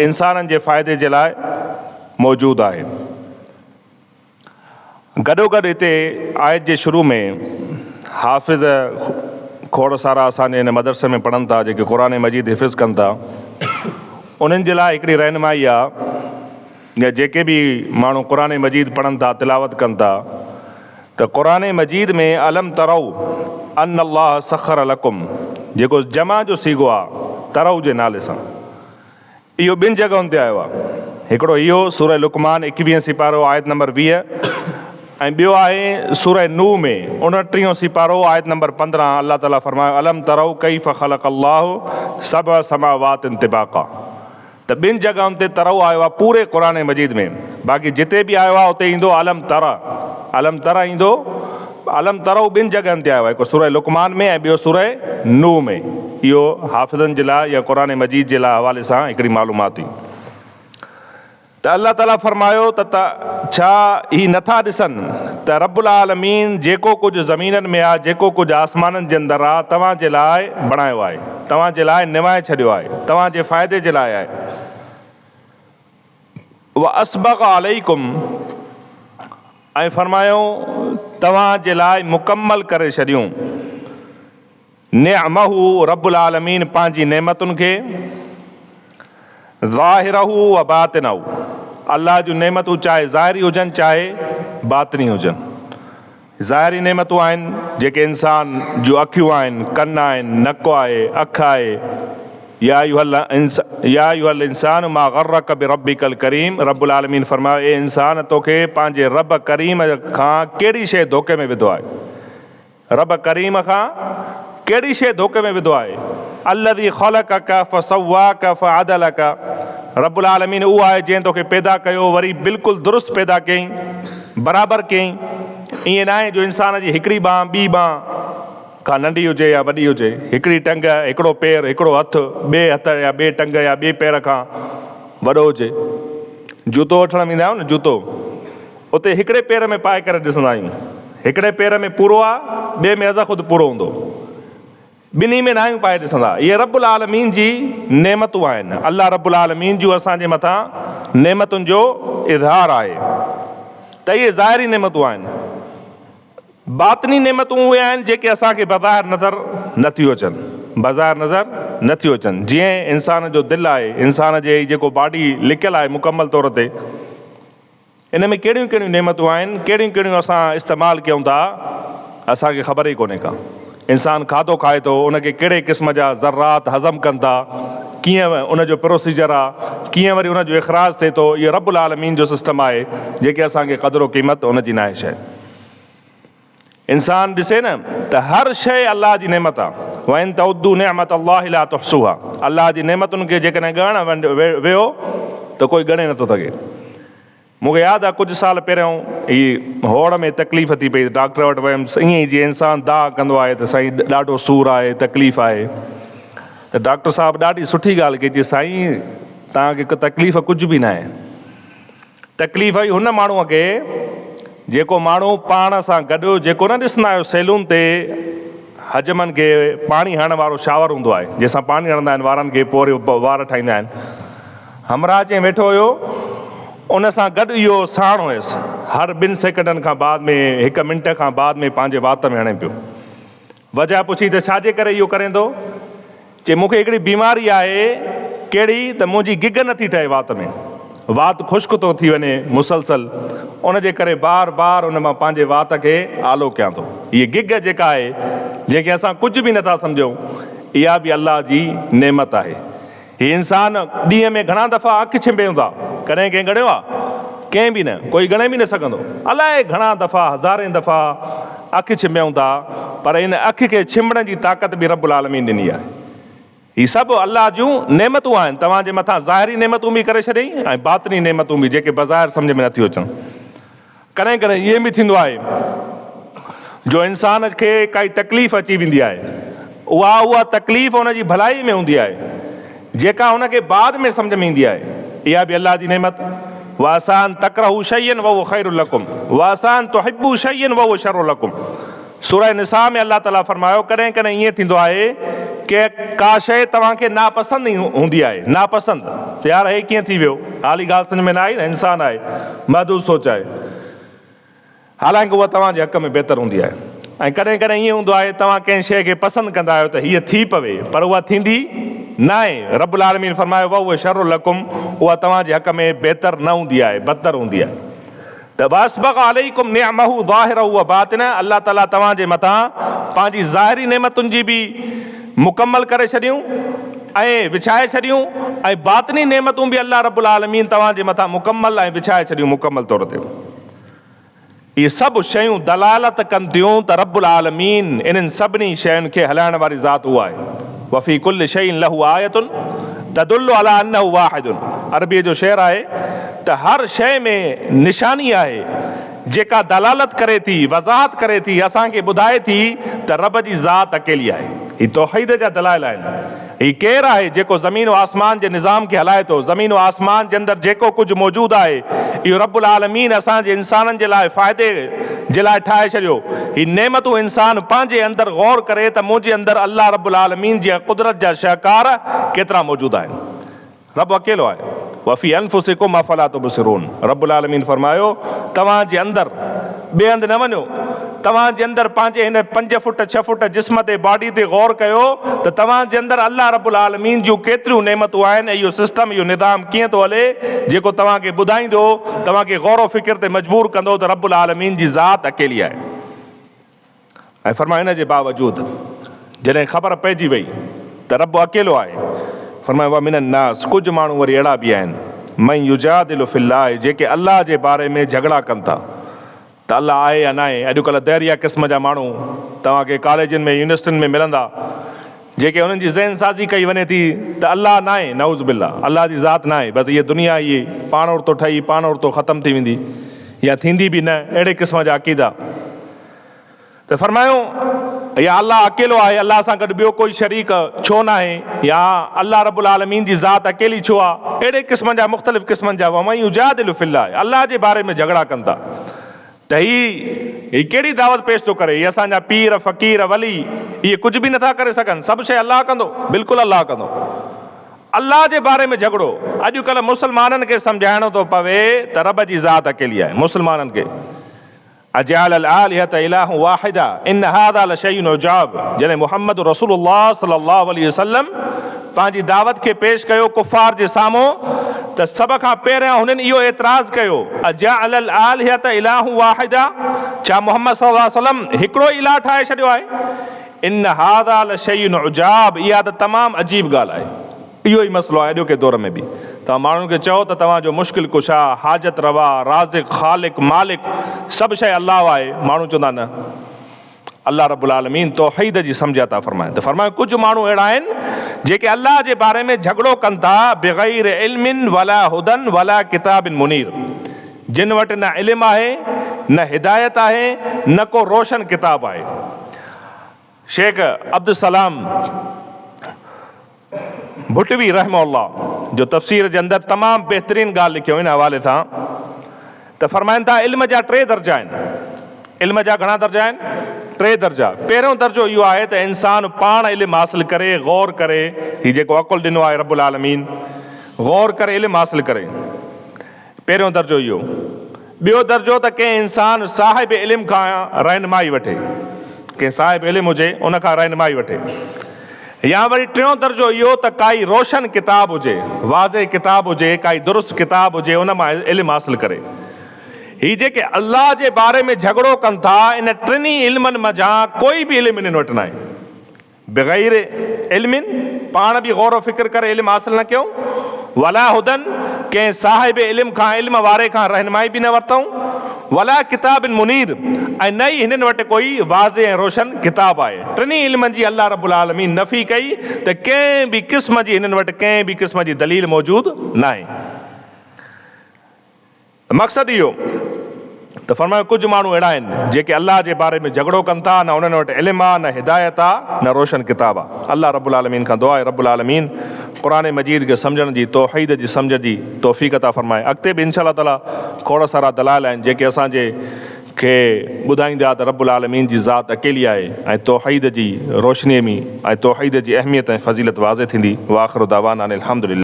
انسانن جي فائدي جي لاء موجود آهي. گڏوگڏ هتي آيت جي شروع ۾ حافظ کوڙ سارا اسان جي هن مدرسي ۾ پڙهن ٿا جيڪي قرآن مجيد حفظ ڪن ٿا انهن جي لاء هڪڙي رهنمائي آ يا جيڪي به ماڻهو قرآن مجيد پڙهن ٿا تلاوت ڪن ٿا ته قرآن مجيد ۾ الم ترو ان الله سخر لڪم جيڪو جمع جو صيغو آ ترو جي نالي سان اهو ٻن جڳهن تي آيو آهي. هڪڙو اهو سورة لقمان ايڪويهين سيپارو آيت نمبر 20 ۽ ٻيو آهي سورة نوح ۾ اڻٽيهون سيپارو آيت نمبر 15 الله تعالي فرمايو الم تروا ڪيف خلق الله سبع سماوات طباقا ته ٻن جڳهن تي ترو آيو آهي پوري قرآن مجيد ۾ باقي جتي به آيو آهي اتي ايندو الم تر الم تر ايندو الم ترو ٻن جڳهن تي آيو آهي هڪ سورة لقمان ۾ ۽ ٻيو سورة نوح ۾ اهو حافظن جي لاء يا قرآن مجيد جي لاء حوالي سان هڪڙي معلومات هئي ته الله تعالي فرمايو ته ته ڇا هي نٿا ڏسن ته رب العالمين جيڪو ڪجهه زمينن ۾ آهي جيڪو ڪجهه آسمانن جي اندر آهي توهان جي لاء بڻايو آهي توهان جي لاء نوائي ڇڏيو آهي توهان جي فائدي جي لاء آهي واسبغ عليڪم ۽ فرمايو توهان جي لاء مڪمل ڪري ڇڏيون نعمه رب العالمين پنهنجي نعمتن کي ظاهره و باطنه الله جون نعمتون چاهي ظاهري هجن چاهي باطني هجن ظاهري نعمتون آهن جيڪي انسان جون اکيون آهن ڪن آهن نڪ آهي اک آهي يا ايها الانسان ما غرک بربک الڪريم رب العالمين فرمايو اي انسان توکي پنهنجي رب ڪريم کان ڪهڙي شيء ڌوڪي ۾ وڌو آهي رب ڪريم کان ڪهڙي شيء ڌوڪي ۾ وڌو آهي؟ الذي خلقک فسواک فعدلک رب العالمين اهو آهي جنهن توکي پيدا ڪيو وري بلڪل درست پيدا ڪيائين برابر ڪيائين ائين ناهي جو انسان جي هڪڙي ٻانهن ٻي ٻانهن کان ننڍي هجي يا وڏي هجي هڪڙي ٽنگ هڪڙو پير هڪڙو هٿ ٻئي هٿ يا ٻئي ٽنگ يا ٻئي پير کان وڏو هجي جوتو وٺڻ ويندا آهيو نه جوتو اتي هڪڙي پير ۾ پائي ڪري ڏسندا آهيون. هڪڙي پير ۾ پورو آ، ٻئي ۾ ازخود پورو هوندو. ٻنهي ۾ ناهيون پائي ڏسندا. اهي رب العالمين جي نعمتون آهن. الله رب العالمين جون اسان جي مٿان نعمتن جو اظهار آهي ته اهي ظاهري نعمتون آهن. باطني نعمتون اهي آهن جيڪي اسان کي بظاهر نظر نه ٿيون اچن. بظاهر نظر نه ٿيون اچن. جيئن انسان جو دل آهي، انسان جي جيڪو باڊي لڪيل آهي مڪمل طور تي، ان ۾ ڪهڙيون ڪهڙيون نعمتون آهن، ڪهڙيون ڪهڙيون اسان استعمال ڪيون ٿا، اسان کي خبر ئي ڪونهي ڪا. انسان کاڌو کائي ٿو، ان کي ڪهڙي قسم جا ذرات هضم ڪن ٿا، ڪيئن ان جو پروسيجر آ، ڪيئن وري ان جو اخراج ٿئي ٿو، اهو رب العالمين جو سسٽم آهي، جيڪي اسان کي قدر و قيمت ان جي ناهي شيء. انسان ڏسي نه ته هر شيء الله جي نعمت آ، وان تعدوا نعمت الله لا تحصوها الله جي نعمتن کي جيڪڏهن ڳڻڻ ويهو ته ڪوئي ڳڻي نٿو سگهي. مون کي ياد آ ڪجهه سال پهريون هي هوڙ ۾ تڪليف ٿي پئي ڊاڪٽر وٽ ويم ائين ئي جيئن انسان دانهن ڪندو آهي ته سائين ڏاڍو سور آهي تڪليف آهي ته ڊاڪٽر صاحب ڏاڍي سٺي ڳالهه ڪئي چي سائين توهان کي تڪليف ڪجهه به ناهي تڪليف هئي هن ماڻهوء کي جيڪو ماڻهو پاڻ سان گڏ جيڪو نه ڏسندا آهيو سيلون تي حجمن کي پاڻي هڻڻ وارو شاور هوندو آهي جنهن سان پاڻي هڻندا آهن وارن کي پوء وري وار ٺاهيندا آهن همراهه چئين ويٺو هيو ان سان گڏ اهو ساڻ هيس هر ٻن سيڪنڊن کان بعد ۾ هڪ منٽ کان بعد ۾ پنهنجي وات ۾ هڻي پيو وجهه پڇي ته ڇا جي ڪري اهو ڪرين ٿو؟ چي مون کي هڪڙي بيماري آهي، ڪهڙي ته منهنجي گگ نه ٿي ٺهي وات ۾، وات خشڪ ٿو ٿي وڃي مسلسل، ان جي ڪري بار بار ان مان پنهنجي وات کي آلو ڪيان ٿو. هيء گگ جيڪا آهي، جنهن کي اسان ڪجهه به نه ٿا سمجهون، اها به الله جي نعمت آهي. هي انسان ڏينهن ۾ گهڻا دفعا اک ڇنڀيون ٿا، ڪڏهن ڪنهن ڳڻيو آ؟ ڪنهن به نه، ڪوئي ڳڻي به نه سگهندو. الائي گهڻا دفعا، هزارين دفعا اک ڇنڀيون ٿا، پر ان اک کي ڇنڀڻ جي طاقت به رب العالمين ڏني آهي. هي سڀ الله جون نعمتون آهن، توهان جي مٿان ظاهري نعمتون به ڪري ڇڏيائين ۽ باطني نعمتون به جيڪي بظاهر سمجهه ۾ نٿيون اچن. ڪڏهن ڪڏهن ائين به ٿيندو آهي جو انسان کي ڪائي تڪليف اچي ويندي آهي اها اها تڪليف ان جي ڀلائي ۾ هوندي آهي جيڪا هن کي بعد ۾ سمجهه ۾ ايندي آهي اها به الله جي نعمت وعسيٰ ان تڪرهوا شيئا وهو خير لڪم وعسيٰ ان تحبوا شيئا وهو شر لڪم سورة نساء ۾ الله تعالي فرمايو ڪڏهن ڪڏهن ائين ٿيندو آهي ڪي ڪا شيء توهان کي ناپسند هوندي آهي، ناپسند، ته يار هي ڪيئن ٿي ويو، حالي ڳالهه سمجهه ۾ نه آئي نه، انسان آهي، محدود سوچ آهي. حالانڪه اها توهان جي حق ۾ بهتر هوندي آهي ۽ ڪڏهن ڪڏهن ائين هوندو آهي توهان ڪنهن شيء کي پسند ڪندا آهيو ته هيء ٿي پوي پر اها ٿيندي ناهي. رب العالمين فرمايو وهو شر لڪم اها توهان جي حق ۾ بهتر نه هوندي آهي بدتر هوندي آهي ته واسبغ عليڪم نعمه ظاهره وباطنه الله تعالي توهان جي مٿان پنهنجي ظاهري نعمتن جي به مڪمل ڪري ڇڏيون ۽ وڇائي ڇڏيون ۽ باطني نعمتون به الله رب العالمين توهان جي مٿان مڪمل ۽ وڇائي ڇڏيون مڪمل طور تي. اهي سڀ شيون دلالت ڪن ٿيون ته رب العالمين انهن سڀني شين کي هلائڻ واري ذات اهو آهي. وفي ڪل شيء له آية تدل علي انه واحد عربيء جو شعر آهي ته هر شيء ۾ نشاني آهي جيڪا دلالت ڪري ٿي، وضاحت ڪري ٿي، اسان کي ٻڌائي ٿي ته رب جي ذات اڪيلي آهي. هي توحيد جا دلائل آهن. هي ڪير آهي جيڪو زمين و آسمان جي نظام کي هلائي ٿو؟ زمين و آسمان جي اندر جيڪو ڪجهه موجود آهي، اهو رب العالمين اسان جي انسانن جي لاء فائدي جي لاء ٺاهي ڇڏيو. هي نعمتون انسان پنهنجي اندر غور ڪري ته منهنجي اندر الله رب العالمين جي قدرت جا شهڪار ڪيترا موجود آهن. رب اڪيلو آهي. وفي انفسڪم افلا تبصرون رب العالمين فرمايو توهان جي اندر، ٻئي هنڌ نه وڃو، توهان جي اندر پنهنجي هن پنج فٽ ڇهه فٽ جسم تي باڊي تي غور ڪيو ته توهان جي اندر الله رب العالمين جون ڪيتريون نعمتون آهن ۽ اهو سسٽم اهو نظام ڪيئن ٿو هلي جيڪو توهان کي ٻڌائيندو توهان کي غور و فڪر تي مجبور ڪندو ته رب العالمين جي ذات اڪيلي آهي. ۽ فرمايو ان جي باوجود جڏهن خبر پئجي وئي ته رب اڪيلو آهي، فرمايو ومن الناس ڪجهه ماڻهو وري اهڙا به آهن من يجادل في الله جيڪي الله جي باري ۾ جهڳڙا ڪن ٿا ته الله آهي يا ناهي، اڄڪلهه دهريا قسم جا ماڻهو توهان کي ڪاليجن ۾ يونيورسٽين ۾ ملندا جيڪي انهن جي ذهن سازي ڪئي وڃي ٿي ته الله ناهي نعوذ بالله الله جي ذات ناهي بس هيء دنيا هي پاڻ اڙتو ٺهي پاڻ اڙتو ختم ٿي ويندي يا ٿيندي به نه اهڙي قسم جا عقيدا ته فرمايو، يا الله اڪيلو آهي، الله سان گڏ ٻيو ڪوئي شريڪ ڇو ناهي، يا الله رب العالمين جي ذات اڪيلي ڇو آ، اهڙي قسم جا مختلف قسمن جا ومن يجادل في الله الله جي باري ۾ جهڳڙا ڪن ٿا ته هي هي ڪهڙي دعوت پيش ٿو ڪري، هي اسان جا پير، فقير، ولي اهي ڪجهه به نٿا ڪري سگهن، سڀ شيء الله ڪندو، بلڪل الله ڪندو. الله جي باري ۾ جهڳڙو، اڄڪلهه مسلمانن کي سمجهائڻو ٿو پوي ته رب جي ذات اڪيلي آهي، مسلمانن کي. اجعل الالهة اله واحدا ان هذا لشيء عجاب جڏهن محمد رسول الله صلي الله عليه وسلم پنهنجي دعوت کي پيش ڪيو ڪفار جي سامهون ته سڀ کان پهريان هنن اهو اعتراض ڪيو اجعل الالهة اله واحدا ڇا محمد صلي الله عليه وسلم هڪڙو ئي اله ٺاهي ڇڏيو آهي ان هذا لشيء عجاب اها ته تمام عجيب ڳالهه آهي. اهو ئي مسئلو آهي اڄوڪي دور ۾ به. توهان ماڻهن کي چئو ته توهان جو مشڪل ڪشا، حاجت روا، رازق، خالق، مالڪ سڀ شيء الله آهي، ماڻهو چوندا نه. الله رب العالمين توحيد جي سمجهه عطا فرمائي ته فرمايو ڪجهه ماڻهو اهڙا آهن جيڪي الله جي باري ۾ جهڳڙو ڪن ٿا بغير علم ولا هدًا ولا ڪتاب منير جن وٽ نه علم آهي نه هدايت آهي نه ڪو روشن ڪتاب آهي. شيخ عبدالسلام ڀٽوي رحمه الله جو تفسير جي اندر تمام بهترين ڳالهه لکيو ان حوالي سان ته فرمائن ٿا علم جا ٽي درجا آهن علم جا گهڻا درجا آهن ٽي درجا پهريون درجو اهو آهي ته انسان پاڻ علم حاصل ڪري غور ڪري هي جيڪو عقل ڏنو آهي رب العالمين غور ڪري علم حاصل ڪري پهريون درجو اهو. ٻيو درجو ته ڪنهن انسان صاحب علم کان رهنمائي وٺي. ڪنهن صاحب علم هجي ان کان رهنمائي وٺي. يا وري ٽيون درجو اهو ته ڪائي روشن ڪتاب هجي، واضح ڪتاب هجي، ڪائي درست ڪتاب هجي ان مان علم حاصل ڪري. هي جيڪي الله جي باري ۾ جهڳڙو ڪن ٿا ان ٽنهي علمن منجهان ڪوئي به علم انهن وٽ ناهي. بغير علم، پاڻ به غور و فڪر ڪري علم حاصل نه ڪيائون، ولا هدًا، ڪنهن صاحب علم کان علم واري کان رهنمائي به نه ورتائون، ولا ڪتاب منير، ۽ نه ئي هنن وٽ ڪوئي واضح ۽ روشن ڪتاب آهي. ٽنهي علمن جي الله رب العالمين نفي ڪئي ته ڪنهن به قسم جي هنن وٽ ڪنهن به قسم جي دليل موجود ناهي. مقصد اهو ته فرمايو ڪجهه ماڻهو اهڙا آهن جيڪي الله جي باري ۾ جهڳڙو ڪن ٿا نه انهن وٽ علم آ نه هدايت آ نه روشن ڪتاب آ الله رب العالمين کان دعا آهي رب العالمين قرآن مجيد کي سمجهڻ جي توحيد جي سمجهه جي توفيق عطا فرمائي اڳتي به انشاء الله تعالي کوڙ سارا دلائل آهن جيڪي اسان جي کي ٻڌائيندا ته رب العالمين جي ذات اڪيلي آهي ۽ توحيد جي روشني ۾ ۽ توحيد جي اهميت ۽ فضيلت واضح ٿيندي واخر دعوانا ان الحمد لله.